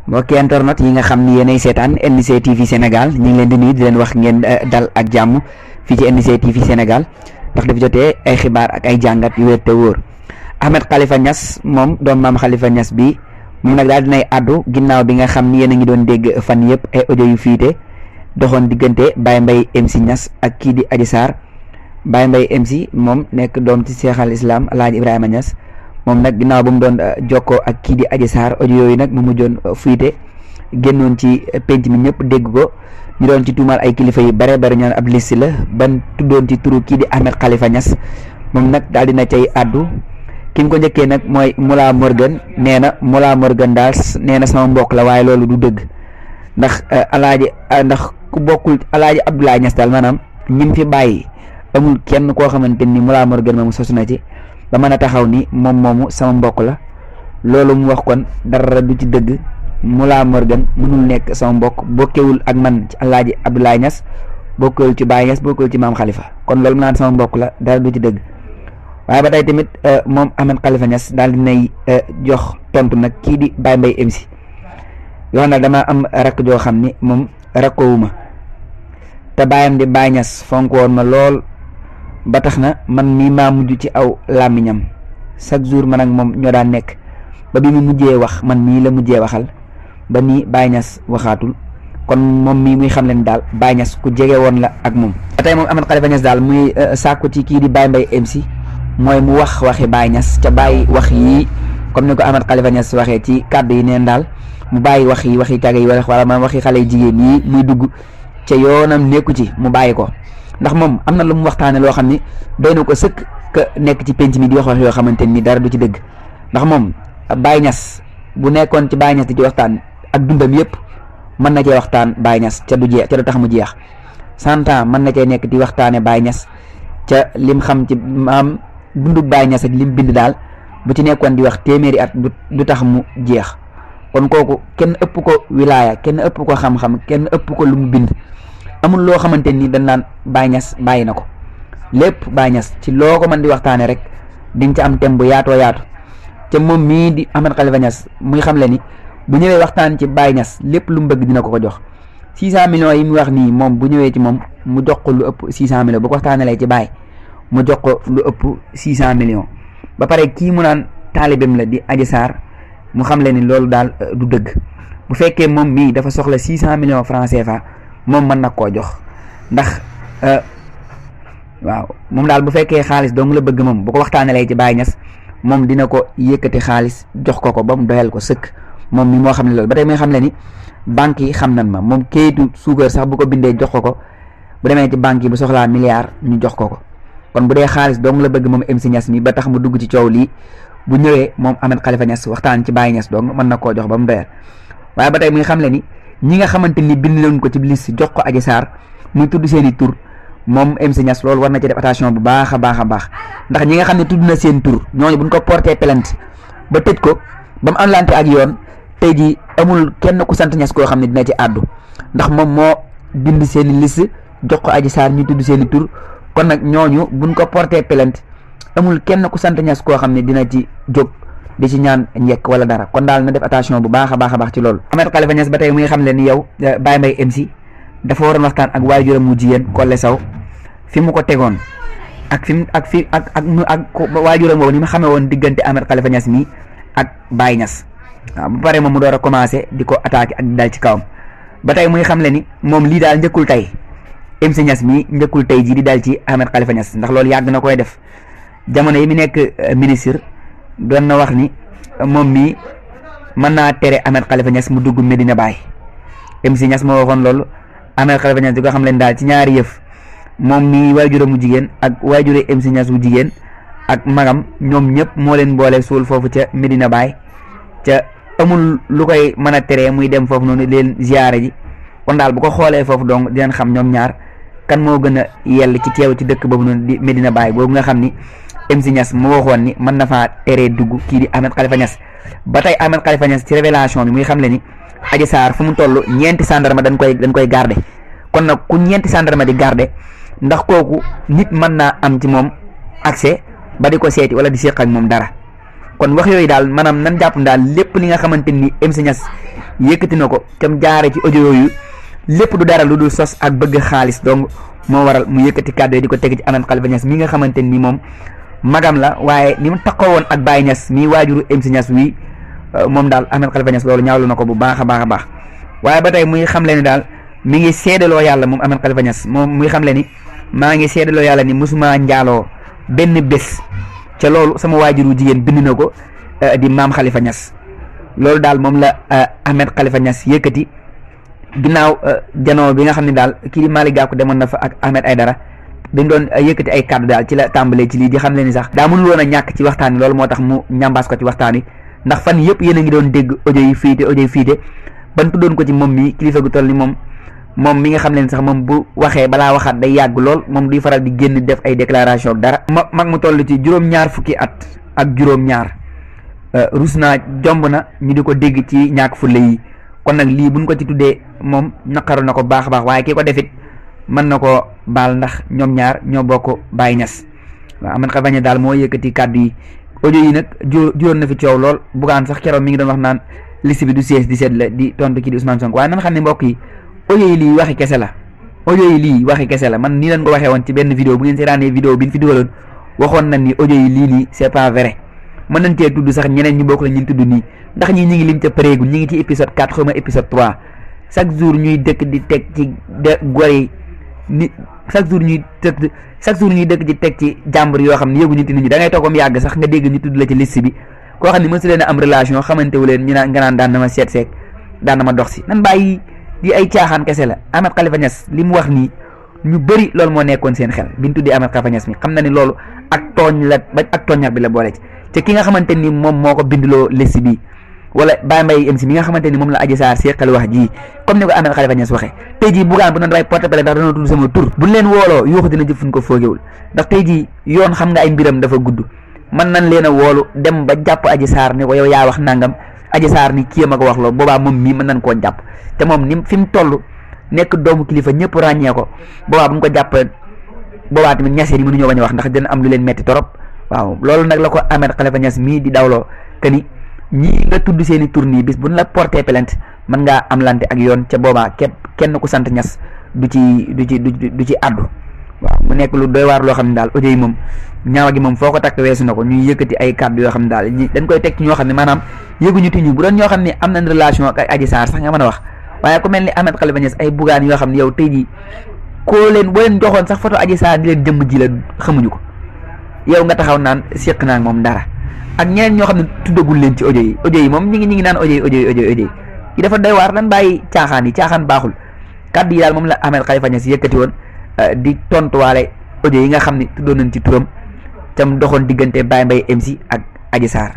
mbokki internet yi nga xam ni yéenay seetaan NDC TV Sénégal ñu ngi leen di nuyu di leen wax ngeen dal ak jàmm fii ci NDC TV Sénégal ndax dafa jotee ay xibaar ak ay jàngat yu wér te wóor. Ahmed Khalifa Niass moom doom maam Khalifa Niass bi moom nag daal dinay àddu ginnaaw bi nga xam ni yéen a ngi doon dégg fan yëpp ay audio yu fiite doxoon diggante Baye Mbaye MC Niass ak kii di Adji Sarr. Baye Mbaye MC moom nekk doom ci Cheikh al Islam Alaaji Ibrahima Niass moom nag ginnaaw ba mu doon jokkoo ak kii di Adji Sarr audio yooyu nag mu mujjoon fuite génnoon ci penc mi ñëpp dégg ko ñu doon ci tuumaal ay kilifa yu bare bare ñaan ab liste la ban tuddoon ci turu kii di Ahmed Khalifa Niass moom nag daal dina cay àddu ki ko njëkkee nag mooy Moula Morgan nee na Moula Morgan daal nee na sama mbokk la waaye loolu du dëgg ndax ndax ku bokkul Alaaji Abdoulaye Niass daal maanaam ñim fi bàyyi amul kenn koo xamante ni Moula Morgan moomu sosu na ci ba mën a taxaw ni moom moomu sama mbokk la loolu mu wax kon dara du ci dëgg. Moula Morgan mënul nekk sama mbokk bokkewul ak man ci Alaaji Abdoulaye Niass bokkewul ci Baye Niass bokkewul ci maam Khalifa kon loolu mu naan sama mbokk la dara du ci dëgg waaye ba tey tamit moom Ahmed Khalifa Niass daal dinay jox tontu nag kii di Baye Mbaye MC yoo nag dama am rakk joo xam ni moom rakkoowuma te baayam di Baye Niass fonk woon ma lool ba tax na man mii maa mujj ci aw làmmiñam chaque jour man ak moom ñoo daan nekk ba bi mu mujjee wax man mii la mujjee waxal ba nii Baye Niass waxaatul kon moom mii muy xam leen daal Baye Niass ku jege woon la ak moom. ba tey moom Ahmed Khalifa Niass daal muy sàkku ci kii di Baye Mbaye MC mooy mu wax waxi Baye Niass ca bàyyi wax yii comme ni ko Ahmed Khalifa Niass waxee ci kàddu yi neen daal mu bàyyi wax yi waxi càgg yi wala man waxi xale jigéen yi muy dugg ca yoonam nekku ci mu bàyyi ko. ndax moom am na lu mu waxtaane loo xam ni doy na ko sëkk ka nekk ci penc mi di wax yoo xamante ni dara du ci dëgg ndax moom Baye Niass bu nekkoon ci Baye Niass di ci waxtaan ak dundam yëpp mën na cee waxtaan Baye Niass ca du jeex ca du tax mu jeex 100 ans mën na cee nekk di waxtaane Baye Niass ca lim xam ci maam dundug Baye Niass ak lim bind daal bu ci nekkoon di wax téeméeri at du tax mu jeex kon kooku kenn ëpp ko wilaaya kenn ëpp ko xam-xam kenn ëpp ko lu mu bind amul loo xamante ni dañ naan Baye Niass bàyyi na ko lépp Baye Niass ci loo ko mën di waxtaane rek di nga ci am thème bu yaatoo yaatu te moom mii di Ahmed Khalifa Niass muy xam le ni bu ñëwee waxtaan ci Baye Niass lépp lu mu bëgg dina ko jox 600 millions yi mu wax nii moom bu ñëwee ci moom mu jox ko lu ëpp 600 millions bu ko waxtaanee lay ci Baye mu jox ko lu ëpp 600 millions ba pare kii mu naan taalibeem la di Adji Sarr mu xam le ni loolu daal du dëgg bu fekkee moom mii dafa soxla 600 millions francs CFA moom mën na koo jox ndax waaw moom daal bu fekkee xaalis dong la bëgg moom bu ko waxtaanee lay ci Baye Niass moom dina ko yëkkati xaalis jox ko ba mu doyal ko sëkk moom mi moo xam ne loolu ba tey muy xam le ni banque yi xam nan ma moom kayitu suukar sax bu ko bindee jox ko bu demee ci banque yi bu soxlaa milliard ñu jox ko kon bu dee xaalis dong la bëgg moom MC Niass mi ba tax mu dugg ci coow lii bu ñëwee moom Ahmed Khalifa Niass waxtaan ci Baye Niass dong mën na koo jox ba mu doyal waaye ba tey muy xam le ni ñi nga xamante ni bind leen ko ci liste jox ko Adji Sarr muy tudd seen i tur moom MC Niass loolu war na ci def attention bu baax a baax a baax ndax ñi nga xam ne tudd na seen tur ñooñu buñ ko porté plainte ba tëj ko ba mu àndante ak yoon tey jii amul kenn ku sant Niass koo xam ne dina ci àddu ndax moom moo bind seen i liste jox ko Adji Sarr ñu tudd seen i tur kon nag ñooñu buñ ko porté plainte amul kenn ku sant Niass koo xam ne dina ci jóg di ci ñaan njekk wala dara kon daal na def attention bu baax a baax ci loolu. Ahmed Khalifa Niass ba tey muy xam leen ni yow Baye Mbaye MC dafa waroon waxtaan ak waajuram mu jigéen Collé Sow fi mu ko tegoon ak waajuram boobu ni ma xamee woon diggante Ahmed Khalifa Niass mi ak Baye Niass waaw bu paree moom mu door a commencé di ko attaqué ak di dal ci kawam ba tey muy xam le ni moom lii daal njëkkul tey MC Niass mi njëkkul tey jii di dal ci Ahmed Khalifa Niass ndax loolu yàgg na koy def jamono yi mu nekk ministre. doon na wax ni moom mii mën naa tere Ahmed Khalifa Niass mu dugg Medina Baye MC Niass moo waxoon loolu Ahmed Khalifa Niass di ko xam leen daal ci ñaari yëf moom mii waajure mu jigéen ak waajure MC Niass bu jigéen ak magam ñoom ñëpp moo leen boole suul foofu ca Medina Baye ca amul lu koy mën a teree muy dem foofu noonu leen ziyaare ji kon daal bu ko xoolee foofu donc dinañ xam ñoom ñaar kan moo gën a yell ci teew ci dëkk boobu noonu di Medina Baye boobu nga xam ni MC Niass moo waxoon ni mën na faa teree dugg kii di Ahmed Khalifa Niass ba tey Ahmed Khalifa Niass ci révélation bi muy xam le ni Adji Sarr fu mu toll ñeenti gendarme dañ koy garder kon nag ku ñeenti gendarme di garder ndax kooku nit mën naa am ci moom accès ba di ko seeti wala di séq ak moom dara kon wax yooyu daal maanaam nan jàpp daal lépp li nga xamante ni MC Niass yëkkati na ko tam jaare ci audio yooyu lépp du dara lu dul sos ak bëgg xaalis donc moo waral mu yëkkati kàddu yi di ko teg ci Ahmed Khalifa Niass mi nga xamante ni moom magam la waaye ni mu takkoo woon ak Baye Niass mi waajuru MC Niass wi moom daal Ahmed Khalifa Niass loolu ñaawlu na ko bu baax a baax a baax waaye ba tey muy xamle ni daal mi ngi seedaloo yàlla moom Ahmed Khalifa Niass moom muy xamle ni maa ngi seedaloo yàlla ni mosuma njaaloo benn bés ca loolu sama waajuru jigéen bind na ko di maam Khalifa Niass loolu daal moom la Ahmed Khalifa Niass yëkkati ginnaaw janoo bi nga xam ne daal kii di Malick Gakou demoon na fa ak Ahmed Aïdara dañ doon yëkkati ay kàddu daal ci la tàmbalee ci lii di xam le ni sax daa mënul woon a ñàkk ci waxtaan wi loolu moo tax mu ñambaas ko ci waxtaan wi ndax fan yëpp yéen a ngi doon dégg audio yi fiite ban tuddoon ko ci moom mi kilifa gu toll ni moom mi nga xam leen sax moom bu waxee balaa waxaat day yàgg lool moom duy faral di génn def ay déclaration ak dara mag mu toll ci juróom-ñaar fukki at ak juróom-ñaar rus naa jomb na ñu di ko dégg ci ñàkk fulla yi kon nag lii buñ ko ci tuddee moom naqaru na ko baax a baax waaye kii ko defit mën na ko baal ndax ñoom ñaar ñoo bokk Baye Niass waaw Ahmed Khalifa Niass daal moo yëkkati kàddu yi audio yi nag juróon na fi coow lool bugaan sax keroog mi ngi doon wax naan liste bi du 16-17 la di tontu kii di Ousmane Sonko waaye nan xam ne mbokk yi audio yi lii waxi kese la man nii leen ko waxee woon ci benn vidéo bu ngeen seetaanee vidéo bi ñu fi dugaloon waxoon nañ ni audio yi lii nii c'est pas vrai mën nañ cee tudd sax ñeneen ñu bokk la ñu tudd nii ndax ñi ngi lim ca pareegul ñi ngi ci épisode 4 xaw ma épisode 3 chaque jour ñuy dëkk di teg ci gor yi ni chaque jour ñuy dëkk di teg ci jàmbur yoo xam ne yëgu nit ñi da ngay toog ba mu yàgg sax nga dégg ñu tudd la ci liste bi koo xam ne mësu leen a am relation xamante wu leen ñu naan nga naan daan na ma seet seek daan na ma dox si nan bàyyi di ay caaxaan kese la. Ahmed Khalifa Niass li mu wax nii ñu bëri loolu moo nekkoon seen xel bi ñu tuddee Ahmed Khalifa Niass mi xam na ni loolu ak tooñ la ba ak tooñar bi la boole ci te ki nga xamante ni moom moo ko bindloo liste bi wala Baye Mbaye MC mi nga xamante ni moom la Adji Sarr seqal wax ji comme ni ko Ahmed Khalifa Niass waxee tey jii bugaan bu doon damay porte plainte ndax dañoo tudd sama tur buñ leen wooloo yuuxu dina jëf fuñ ko foogewul ndax tey jii yoon xam nga ay mbiram dafa gudd mën nañ leen a woolu dem ba jàpp Adji Sarr ni ko yow yaa wax nangam Adji Sarr ni kii ma ko wax loolu boobaa moom mii mën nañ koo jàpp te moom ni fi mu toll nekk doomu kilifa ñëpp ràññee ko boobaa bu ñu ko jàppee boobaa tamit Niass yi mënuñoo bañ a wax ndax dina am lu leen metti torop waaw loolu nag la ko Ahmed Khalifa Niass mii di dawloo que ni ñii nga tudd seeni tur nii bis bu ñu la porté plainte mën ngaa am lante ak yoon ca boobaa kenn ku sant Niass du ci àddu waaw mu nekk lu doy waar loo xam ne daal audio yi moom ñaawa gi moom foo ko takk weesu na ko ñuy yëkkati ay kàddu yoo xam ne daal dañ koy teg ci ñoo xam ne maanaam yëguñu tiñu bu doon ñoo xam ne am nañ relation ak Adji Sarr sax nga mën a wax waaye ku mel ni Ahmed Khalifa Niass ay bugaan yoo xam ne yow tey jii boo leen joxoon sax photo Adji Sarr di leen jëmm ji la xamuñu ko yow nga taxaw naan séq naa moom dara ak ñeneen ñoo xam ne tuddagul leen ci audio yi moom ñi ngi naan audio yi dafa doy waar lan bàyyi caaxaan baaxul kàddu yi daal moom la Ahmed Khalifa Niass yëkkati woon di tontuwaale audio yi nga xam ne tuddoon nañ ci turam tam doxoon diggante Baye Mbaye MC ak Adji Sarr